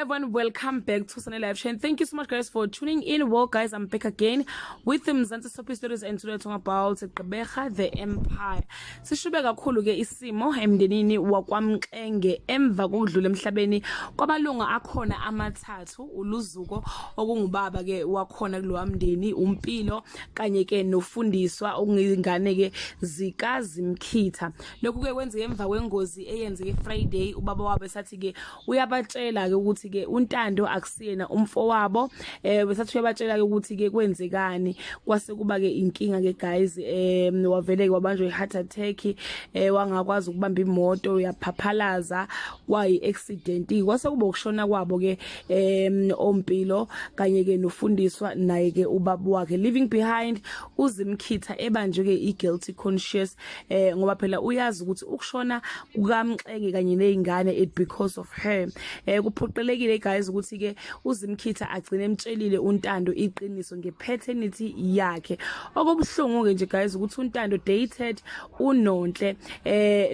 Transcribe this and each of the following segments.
Everyone, welcome back to Sunday Live Show and thank you so much, guys, for tuning in. Well, guys, I'm back again with the Mzansi Soapy Stories and today we're talking about Gqeberha the Empire. Sishube kakhulu ke isimo emndenini wakwaMxenge emva kokudlula emhlabeni kwamalunga akhona amathathu, uLuzuko okungubaba ke wakhona kulowa mndeni, uMpilo kanye ke noFundiswa okungingane ke zikaZimkhitha. Lokhu ke kwenzeke emva kwengozi eyenzeke Friday, ubaba wabo esathi ke uyabatshela ke ukuthi ke uNtando akusiyena umfowabo, besathi uyabatshela ke ukuthi ke kwenzekani, kwase kuba ke inkinga ke, guys, wavele ke wabanjwa i-heart attack, wangakwazi ukubamba imoto, uyaphaphalaza, kwayi accident, kwase kuba ukushona kwabo ke oMpilo kanye ke noFundiswa naye ke ubaba wakhe, leaving behind uZimkhitha ebanjwe ke i-guilty conscious, ngoba phela uyazi ukuthi ukushona kukaMxenge kanye nezingane it because of her. Kuphoqelekile, guys, ukuthi ke uZimkhitha agcine emtshelile uNtando iqiniso ngepaternity yakhe. Okubuhlungu ke nje, guys, ukuthi uNtando dated uNonhle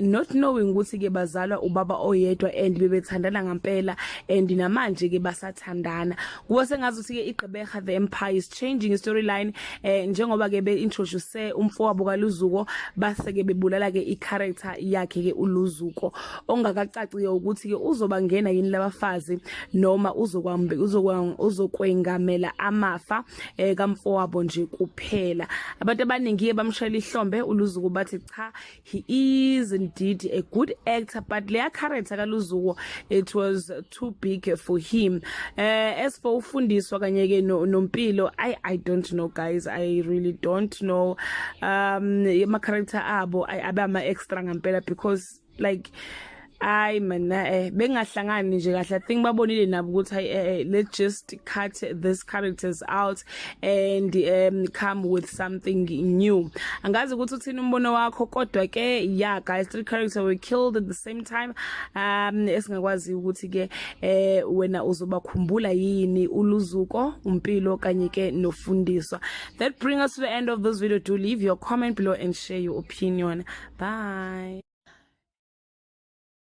not knowing ukuthi ke bazalwa ubaba oyedwa and bebethandana ngempela and namanje ke basathandana. Kuba sengazi ukuthi ke iGqeberha the Empire is changing storyline, njengoba ke be introduce umfowabo kaLuzuko, base ke bebulala ke i-character yakhe ke uLuzuko, ongakacaci ukuthi ke uzoba ngena yini labafazi noma uzokwambe uzokwengamela amafa kamfowabo nje kuphela. Abantu abaningi ke bamshayela ihlombe uLuzuko, bathi cha, he is indeed a good actor, but leya character kaLuzuko, it was too big for him. As for uFundiswa kanye ke noMpilo, I don't know, guys, I really don't know. Ama character abo abama extra ngempela because, like, ay mana, bengahlangani nje kahle. I think babonile nabo ukuthi let's just cut these characters out and come with something new. Angazi ukuthi uthini umbono wakho, kodwa ke yeah, guys, three characters were killed at the same time. Esingakwazi ukuthi ke wena uzobakhumbula yini uLuzuko, uMpilo kanye ke noFundiswa. That bring us to the end of this video. Do leave your comment below and share your opinion. Bye.